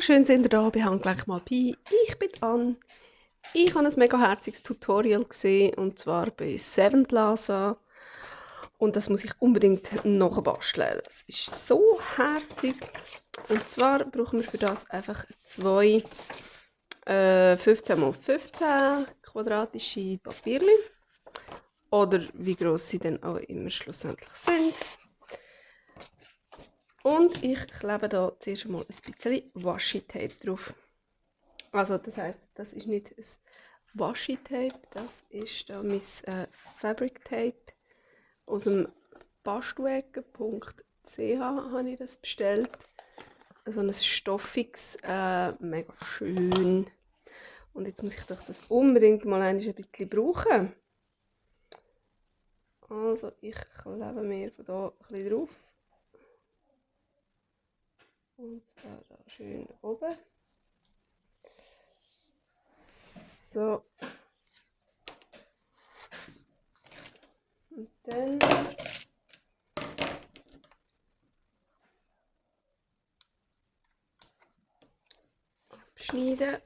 schön sind ihr da bei Handgelenk mal Pi. Ich bin Anne. Ich habe ein mega herziges Tutorial gesehen, und zwar bei Seven Plaza. Und das muss ich unbedingt nachbasteln. Das ist so herzig. Und zwar brauchen wir für das einfach zwei 15×15 quadratische Papierchen. Oder wie groß sie dann auch immer schlussendlich sind. Und ich klebe da zuerst einmal ein bisschen Washi-Tape drauf. Also das heisst, das ist nicht ein Washi-Tape, das ist da mein Fabric-Tape aus dem bastuecke.ch habe ich das bestellt. So ein stoffiges, mega schön. Und jetzt muss ich doch das unbedingt mal ein bisschen brauchen. Also ich klebe mir von da ein bisschen drauf. Und zwar da schön oben. So. Und dann abschneiden.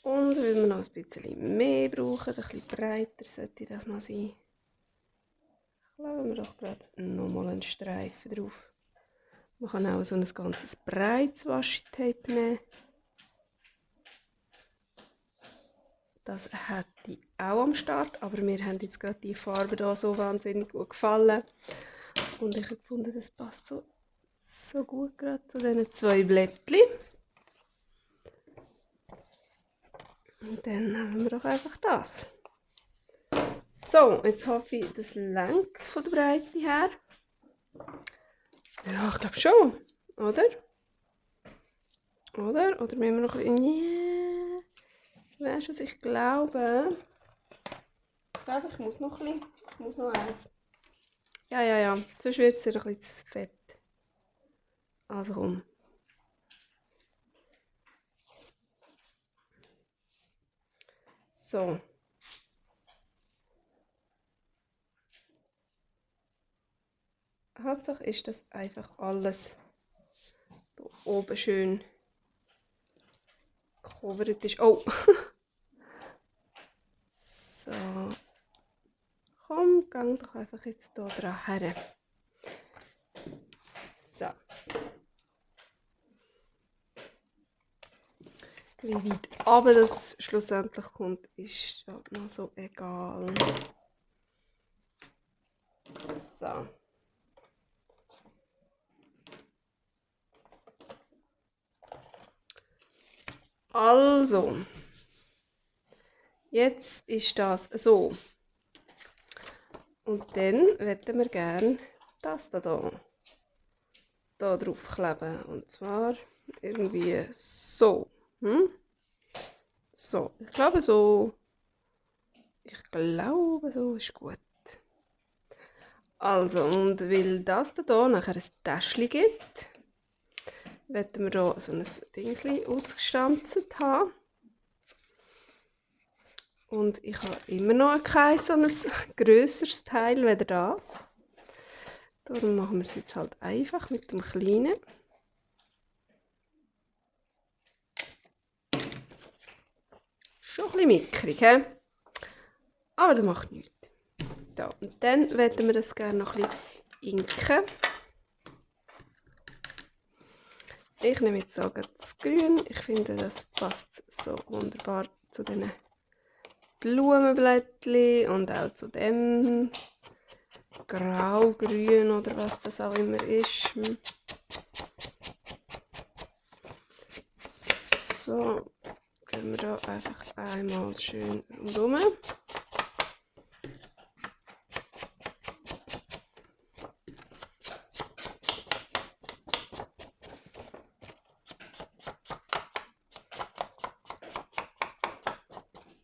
Und wenn wir noch ein bisschen mehr brauchen, ein bisschen breiter sollte das noch sein, kleben wir doch gerade nochmal einen Streifen drauf. Man kann auch so ein ganzes breites Washi-Tape nehmen. Das hätte ich auch am Start, aber mir haben jetzt gerade die Farben hier so wahnsinnig gut gefallen. Und ich habe gefunden, das passt so gut gerade zu diesen zwei Blättchen. Und dann nehmen wir doch einfach das. So, jetzt hoffe ich, das lenkt von der Breite her. Ja, ich glaube schon, oder? Oder müssen wir noch ein bisschen... Weißt du, was ich glaube? Ich glaube, ich muss noch ein bisschen... Ich muss noch eins. Ja. Sonst wird es ein bisschen zu fett. Also komm. So. Hauptsache ist, dass einfach alles hier oben schön gecovert ist. Oh! So. Komm, gang doch einfach jetzt hier dran her. So. Wie weit aber das schlussendlich kommt, ist ja noch so egal. So. Also. Jetzt ist das so. Und dann möchten wir gerne das da drauf kleben. Und zwar irgendwie so. So, ich glaube so ist gut. Also, und weil das da nachher ein Täschchen gibt, werden wir hier so ein Ding ausgestanzt haben. Und ich habe immer noch kein so ein grösseres Teil wie das. Darum machen wir es jetzt halt einfach mit dem kleinen. Schon ein bisschen mickrig, he? Aber das macht nichts. Da. Und dann werden wir das gerne noch ein bisschen inken. Ich nehme jetzt so das Grün. Ich finde, das passt so wunderbar zu diesen Blumenblättchen und auch zu dem Grau-Grün oder was das auch immer ist. So, gehen wir da einfach einmal schön rundherum.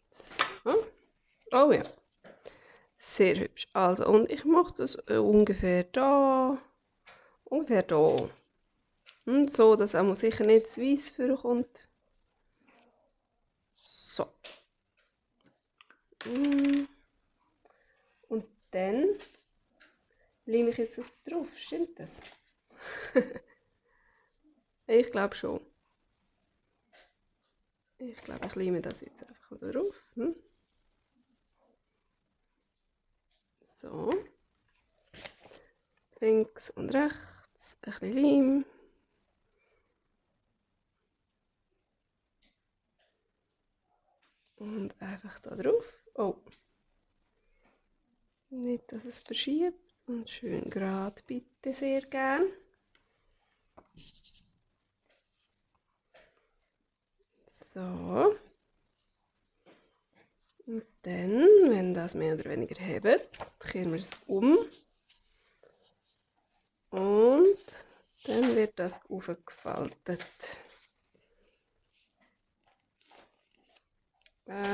So. Oh ja. Sehr hübsch. Also, und ich mache das ungefähr da. Ungefähr da. So, dass auch sicher nicht das Weiss vorkommt. So. Und dann leime ich jetzt das drauf. Stimmt das? Ich glaube schon. Ich glaube, ich leime das jetzt einfach wieder drauf. So. Links und rechts ein bisschen Leim. Und einfach da drauf. Oh. Nicht, dass es verschiebt. Und schön gerade, bitte, sehr gern. So. Und dann, wenn das mehr oder weniger hebt, kehren wir es um. Und dann wird das aufgefaltet.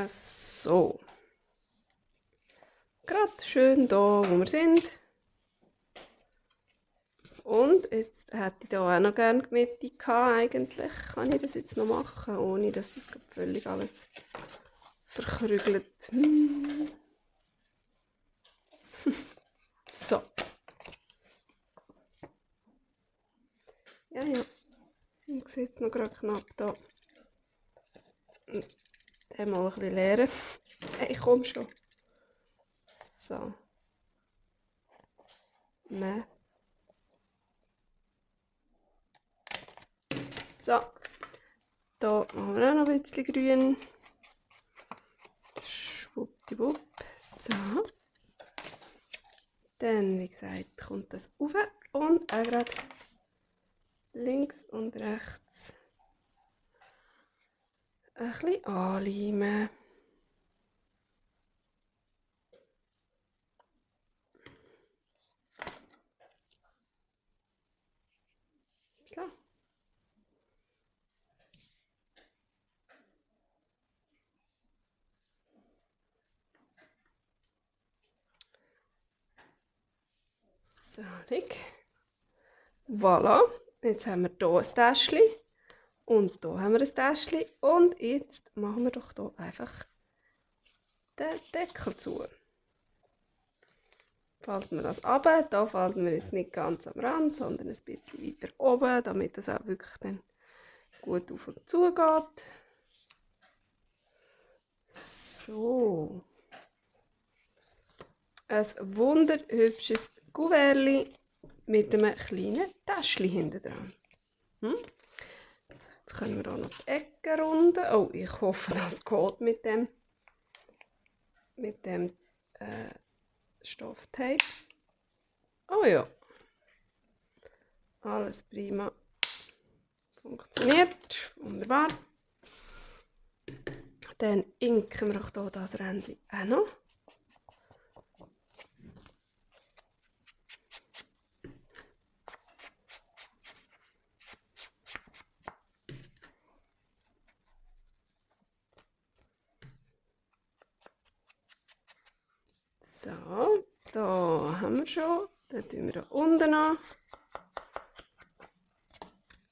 So. Gerade schön da, wo wir sind. Und jetzt hätte ich da auch noch gerne die Mitte gehabt, eigentlich. Kann ich das jetzt noch machen, ohne dass das völlig alles verkrügelt. So. Ja. Man sieht noch gerade knapp da. Den mal ein bisschen leeren. Ich komme schon. So. Nein. So. Da machen wir auch noch ein bisschen grün. Schwuppdiwupp. So. Dann, wie gesagt, kommt das rauf und auch gerade links und rechts ein bisschen anleimen. So. So, voilà. Jetzt haben wir hier ein Täschchen und hier haben wir ein Täschchen und jetzt machen wir doch hier einfach den Deckel zu. Falten wir das ab. Da falten wir jetzt nicht ganz am Rand, sondern ein bisschen weiter oben, damit das auch wirklich dann gut auf und zu geht. So. Ein wunderhübsches Kuvert mit einem kleinen Täschchen hinten dran. Jetzt können wir auch noch die Ecke runden. Oh, ich hoffe, das geht mit dem Stofftape. Oh ja. Alles prima. Funktioniert. Wunderbar. Dann inken wir auch hier das Rändchen auch noch. So, da haben wir schon. Dann tun wir da unten an.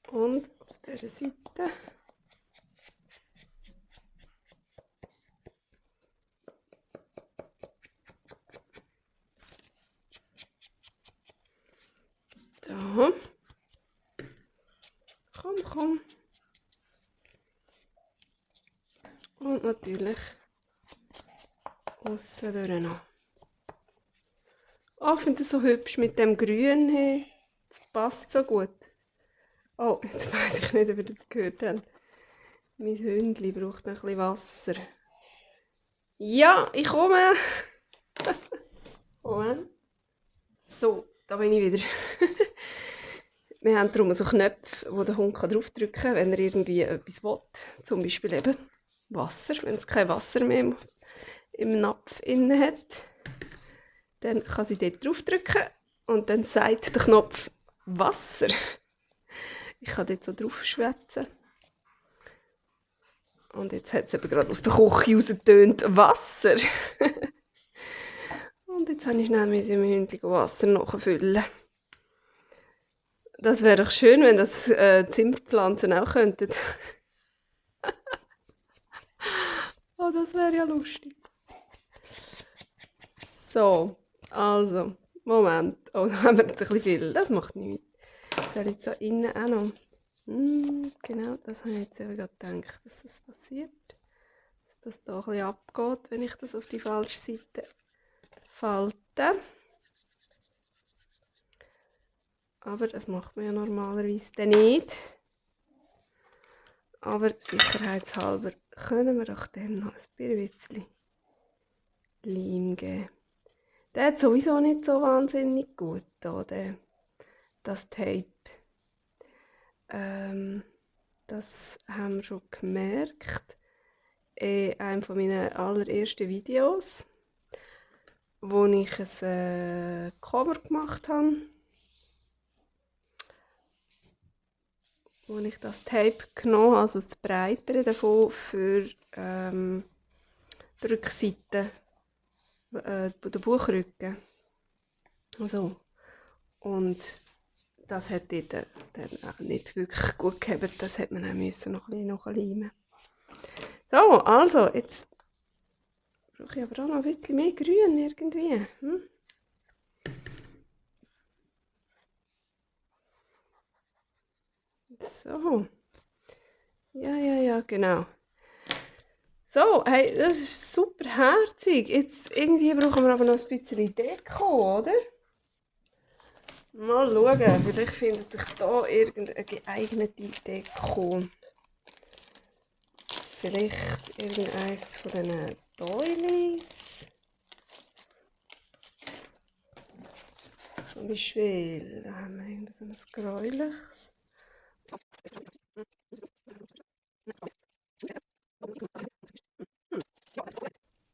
Und auf dieser Seite. Da. Komm. Und natürlich aussen durch noch. Oh, ich finde das so hübsch mit dem Grün. Hey. Das passt so gut. Oh, jetzt weiss ich nicht, ob ihr das gehört habt. Mein Hündchen braucht noch ein bisschen Wasser. Ja, ich komme. Moment. So, da bin ich wieder. Wir haben darum so Knöpfe, wo der Hund draufdrücken kann, wenn er irgendwie etwas will. Zum Beispiel eben Wasser. Wenn es kein Wasser mehr im Napf inne hat, dann kann sie dort draufdrücken und dann sagt der Knopf Wasser. Ich kann dort so drauf schwätzen. Und jetzt hat es eben gerade aus der Küche rausgetönt Wasser. Und jetzt habe ich schnell mein Hündchen Wasser nachfüllen. Das wäre doch schön, wenn das Zimmerpflanzen auch könnten. Oh, das wäre ja lustig. So, Also, Moment. Oh, da haben wir jetzt ein bisschen viel. Das macht nichts. Soll ich jetzt so innen auch noch? Genau, das habe ich jetzt eben gerade gedacht, dass das passiert. Dass das da ein bisschen abgeht, wenn ich das auf die falsche Seite falte. Aber das macht man ja normalerweise dann nicht. Aber sicherheitshalber können wir doch dem noch ein bisschen Leim geben. Der hat sowieso nicht so wahnsinnig gut da, das Tape. Das haben wir schon gemerkt in einem meiner allerersten Videos, wo ich ein Cover gemacht habe, wo ich das Tape genommen habe, also das Breitere davon für die Rückseite, den Buchrücken. Also, und das hat dort dann auch nicht wirklich gut gehabt, das hat man auch müssen noch ein bisschen nachleimen. So, also, jetzt brauche ich aber auch noch ein bisschen mehr Grün irgendwie. So. Ja, genau. So, hey, das ist super herzig. Jetzt irgendwie brauchen wir aber noch ein bisschen Deko, oder? Mal schauen, vielleicht findet sich da irgendeine geeignete Deko. Vielleicht irgendeines von diesen Doilies. Zum Beispiel, da haben wir irgend so ein gräuliches.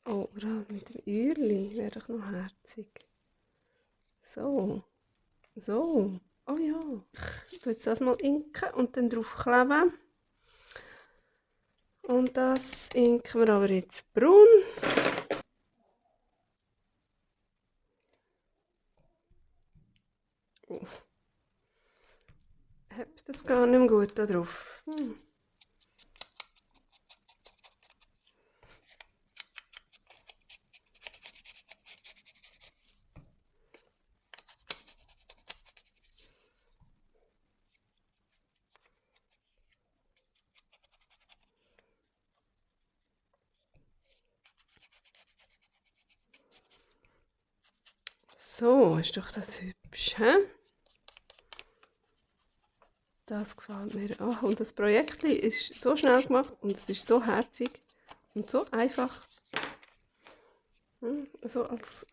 Oh, oder mit dem Öhrli wäre doch noch herzig. So, so. Oh ja. Ich tue jetzt das mal inken und dann draufkleben. Und das inken wir aber jetzt braun. Oh. Habt das gar nicht mehr gut da drauf. So, ist doch das hübsch, hä? Das gefällt mir. Oh, und das Projekt ist so schnell gemacht und es ist so herzig und so einfach. So als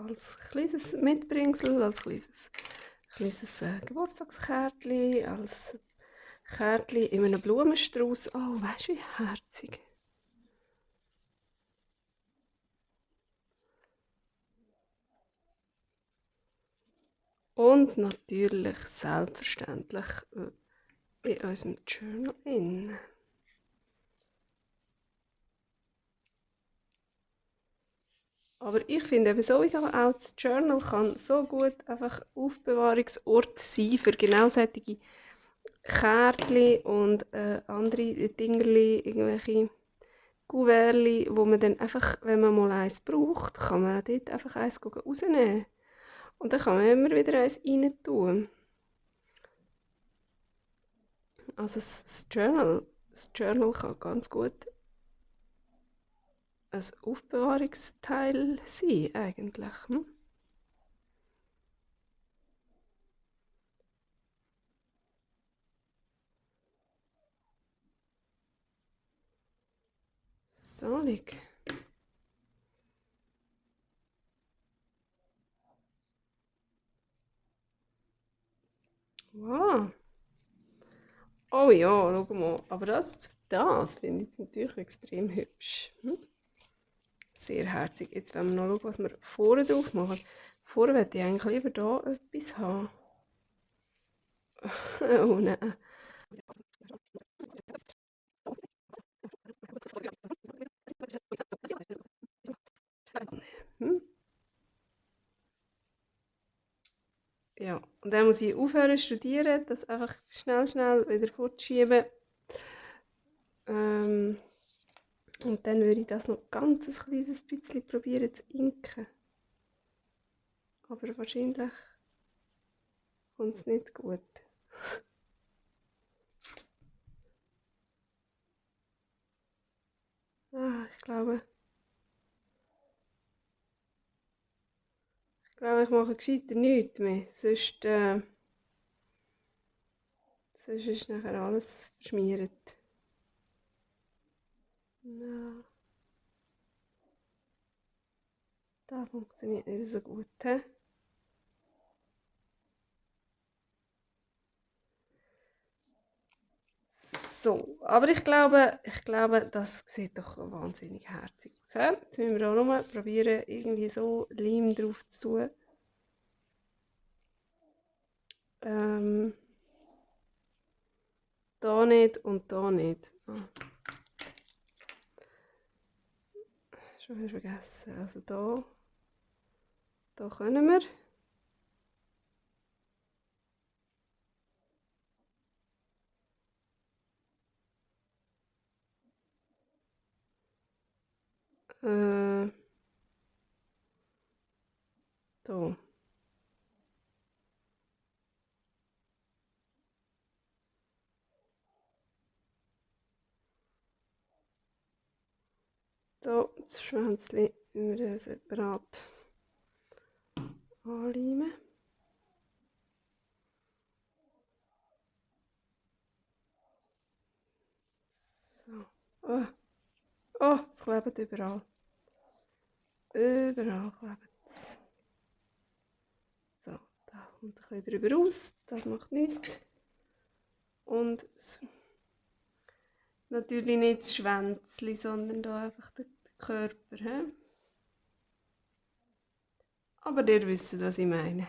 kleines Mitbringsel, als kleines Geburtstagskärtchen, als Kärtchen in einem Blumenstrauß. Oh, weißt du, wie herzig. Und natürlich, selbstverständlich, in unserem Journal in. Aber ich finde eben sowieso auch das Journal kann so gut einfach Aufbewahrungsort sein für genau solche Kärtchen und andere Dingerli, irgendwelche Kuvertli, wo man dann einfach, wenn man mal eins braucht, kann man dort einfach eins rausnehmen. Und dann kann man immer wieder eins rein tun. Also das Journal kann ganz gut ein Aufbewahrungsteil sein, eigentlich. Solig. Voilà. Oh ja, schau mal. Aber das finde ich jetzt natürlich extrem hübsch. Sehr herzig. Jetzt wollen wir noch schauen, was wir vorne drauf machen. Vorne möchte ich eigentlich lieber da etwas haben. Oh nein. Hm? Ja, und dann muss ich aufhören zu studieren, das einfach schnell wieder fortschieben. Und dann würde ich das noch ganz ein kleines bisschen probieren zu inken. Aber wahrscheinlich kommt es nicht gut. Ich glaube, ich mache gescheiter nichts mehr. Sonst ist nachher alles verschmiert. Ja, das funktioniert nicht so gut. He? So, aber ich glaube, das sieht doch wahnsinnig herzig aus. He? Jetzt müssen wir auch nochmal probieren, irgendwie so Leim drauf zu tun. Da nicht und da nicht. Schon wieder vergessen. Also da können wir. Da. Da, das Schwänzchen müssen wir separat anleimen. So. Oh, es klebt überall. Überall klebt es. So, da kommt ein bisschen drüber raus. Das macht nichts. Und natürlich nicht das Schwänzchen, sondern da einfach der Körper. He? Aber ihr wisst, was ich meine.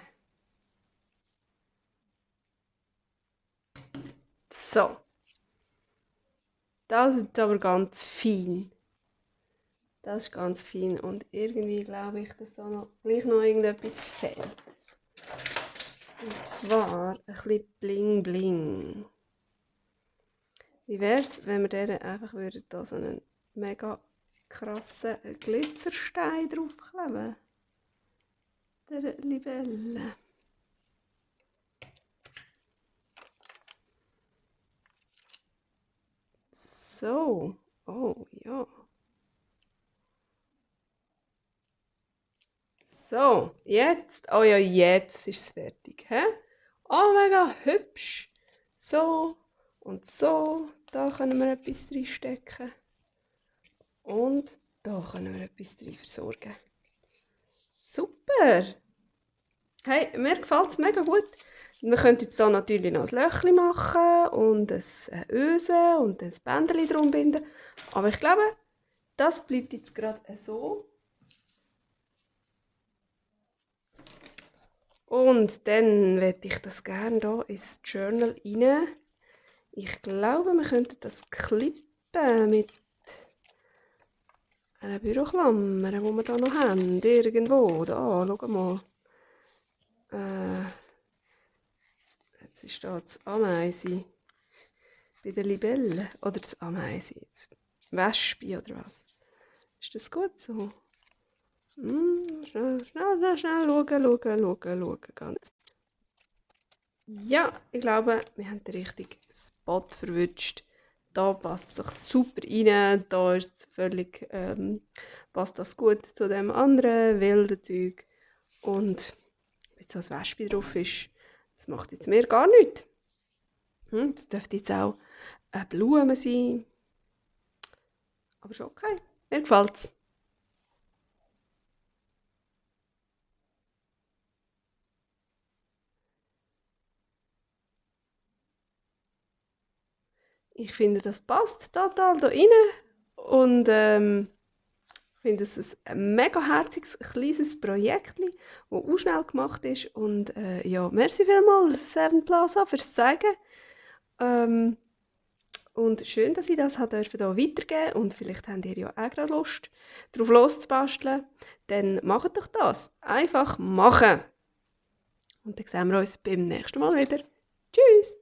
So. Das ist aber ganz fein. Das ist ganz fein und irgendwie glaube ich, dass da gleich noch irgendetwas fehlt. Und zwar ein bisschen Bling Bling. Wie wäre es, wenn wir der einfach da so einen mega krassen Glitzerstein draufkleben? Der Libelle. So. Oh ja. So, jetzt. Oh ja, jetzt ist es fertig. He? Oh, mega hübsch. So und so. Da können wir etwas reinstecken. Und da können wir etwas drin versorgen. Super! Hey, mir gefällt es mega gut. Wir können jetzt hier natürlich noch ein Löchchen machen und ein Öse und ein Bändchen drum binden. Aber ich glaube, das bleibt jetzt gerade so. Und dann werde ich das gerne hier ins Journal rein. Ich glaube, wir könnten das klippen mit einer Büroklammer, die wir hier noch haben. Irgendwo. Da, schau mal. Jetzt ist da das Ameise. Bei der Libelle. Oder das Ameise. Das Wespe oder was. Ist das gut so? Schnell schauen. Ganz. Ja, ich glaube, wir haben den richtigen Spot verwünscht. Da passt es doch super rein. Da ist es völlig, passt das gut zu dem anderen wilden Zeug. Und wenn so ein Wespe drauf ist, das macht jetzt mir gar nichts. Das dürfte jetzt auch eine Blume sein. Aber ist okay. Mir gefällt es. Ich finde, das passt total da rein. Und ich finde, es ist ein mega herziges, kleines Projekt, das auch schnell gemacht ist. Und ja, merci vielmals, Seven Plaza, fürs Zeigen. Und schön, dass ich das hier weitergeben durfte. Und vielleicht habt ihr ja auch gerade Lust, darauf loszubasteln. Dann macht doch das. Einfach machen. Und dann sehen wir uns beim nächsten Mal wieder. Tschüss!